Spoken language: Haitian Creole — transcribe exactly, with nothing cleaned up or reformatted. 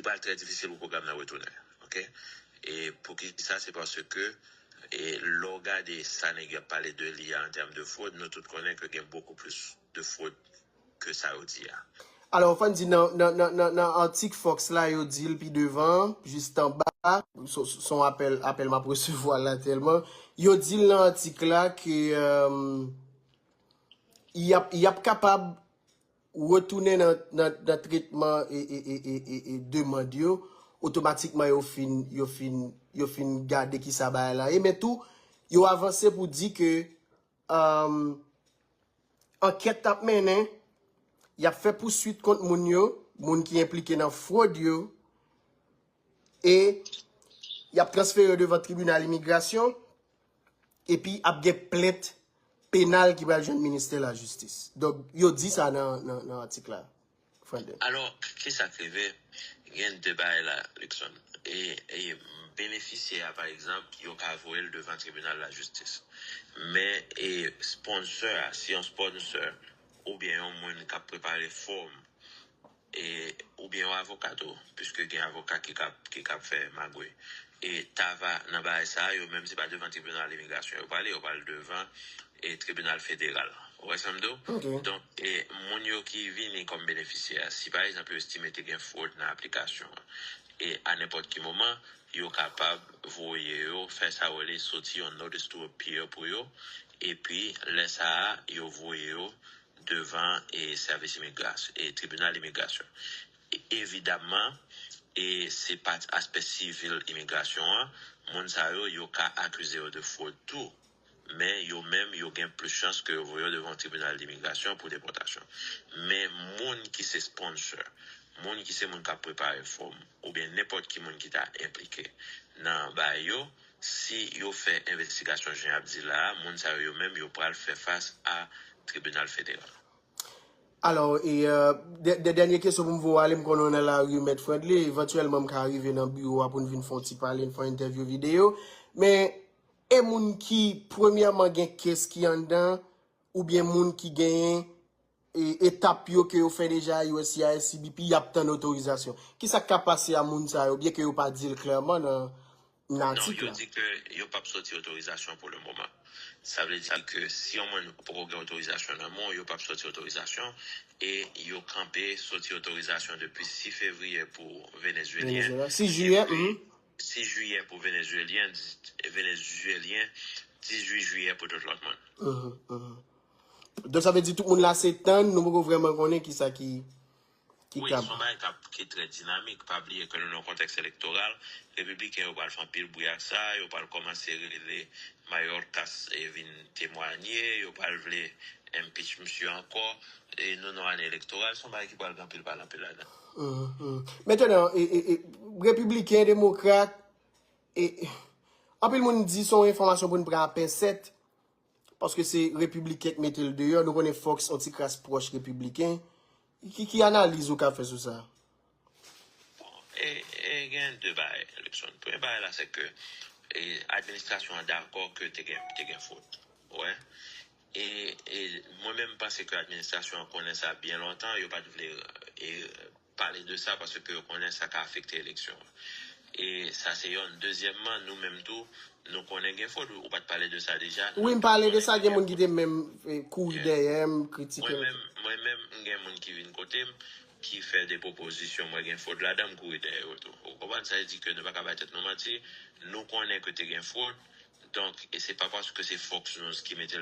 pral trè difisil pou pwogram nan retounen. Oke? E poukisa? Se paske e lè w gade sa nèg yo ap pale de li a an tèm de fwod, nou tout konnen ke gen bokou plis de fwod ke sa yo di a. Alò, fò n di nan, nan, nan, nan, nan atik Fox la, yo di l pi devan, jis anba, se se yon apèl, apèl m ap resevwa la tèlman. Yo di l nan atik la ke euh, y ap, y ap kapab retounen nan, nan, nan tretman e, e, e, e, e, e demann yo, otomatikman yo fin, yo fin, yo fin gade ki sa bagay la ye. Men tou, yo avanse pou di ke um, ankèt ap mennen, y ap fè pouswit kont moun yo, moun ki enplike nan fwod yo, e y ap transfere yo devan tribinal imigrasyon, epi ap gen plent penal ki pral jwenn ministè lajistis. Donk, yo di sa nan, nan, nan atik la. Frandel. Alò, ki sa k rive? Gen de bagay la, Luckson. E, e benefisyè a, pa egzanp, yo ka voye l devan tribinal lajistis. Men e sponsor a, si yon sponsor oubyen yon moun k ap prepare fòm, e, oubyen yon avoka tou, piske gen avoka ki k ap, ki k ap fè magouy. E ta va nan bagay sa a, yo menm se pa devan tribinal imigrasyon yo prale, yo pral devan e tribinal federal. Ou wè sa m di w? Donk, e, moun yo ki vini kòm benefisyè, si pa egzanp yo estime te gen fwod nan aplikasyon an, e a nenpòt ki moman, yo kapab voye yo, fè sa yo rele soti yon notice to appear pou yo, epi lè sa a, yo voye yo devan e sèvis imigrasyon, e tribinal imigrasyon. E, evidamman, e se pa aspè sivil imigrasyon an, moun sa yo, yo ka akize yo de fwod tou. Men yo menm, yo gen plis chans ke yo voye yo devan tribinal dimigrasyon pou depòtasyon. Men moun ki se sponsor, moun ki se moun k ap prepare fòm, oubyen nenpòt ki moun ki ta enplike nan bagay yo, si yo fè envestigasyon jan y ap di la a, moun sa yo, yo menm, yo pral fè fas a tribinal federal. Alò, e, euh, de, de dènye kesyon pou m voye ale, m konnen w nan lari, Mèt Frandly, evantyèlman m ka rive nan biwo a pou n vin fè yon ti pale, n fè yon entèvyou videyo. Men, e moun ki, premyèman, gen kes ki anndan, oubyen moun ki genyen e, etap yo ke yo fè deja, U S C I S, C B P, y ap tann otorizasyon. Ki sa k ka pase a moun sa yo, byen ke yo pa di l klèman nan, nan Non, atik yo la? Di ke yo p ap soti otorizasyon pou le moman. Sa vle di ke si yon moun poko gen otorizasyon nan men w, yo p ap soti otorizasyon, e yo kanpe soti otorizasyon depi sis fevriye pou Venezuelyen, Venezuela. Sis jiyè, epi mhm. Sis jiyè pou Venezuelyen, Venezuelyen, dizuit jiyè pou tout lòt moun. Mhm, mhm. Donk, sa vle di tout moun la se tann, nou poko vrèman konnen ki sa ki, ki Wi, kab. Se yon bagay k ap, ki trè dinamik. Pa bliye ke nou nan yon kontèks elektoral. Repibliken yo pral fè anpil bri ak sa, yo pral kòmanse rele Mayorkas e vin temwanye, yo pral vle impeach misye ankò. E nou nan ane elektoral, se yon bagay ki pral gen anpil pale, anpil ladan. Mhm, mhm. Mentnan, e, e, e, repibliken, demokrat, e, e, anpil moun di se yon enfòmasyon pou n pran a pensèt, paske se repibliken k mete l deyò. Nou konnen Fox yon ti kras pwòch repibliken. Ki, ki analiz ou ka fè sou sa? E, e gen de bagay, Luckson. Premye bagay la, se ke e, administrasyon an dakò ke te gen, te gen fwod. Ou wè? E, e mwen menm, m panse ke administrasyon an konnen sa byen lontan, yo pa t vle e, pale de sa paske yo konnen sa ka afekte eleksyon an. E sa se yonn. Dezyèmman, nou menm tou, nou konnen gen fwod. Ou pa t pale de sa deja? Wi, m pale de sa, gen moun ki te menm e, kouri dèyè m, kritike Mwen m. Menm, mwen menm, m gen moun ki vin kote m, ki fè de pwopozisyon, mwen gen fwod ladan, m kouri dèyè yo tou. Ou konprann? Sa vle di ke nou pa ka bay tèt nou manti, nou konnen ke te gen fwod, donk, e se pa paske se Fox News ki mete l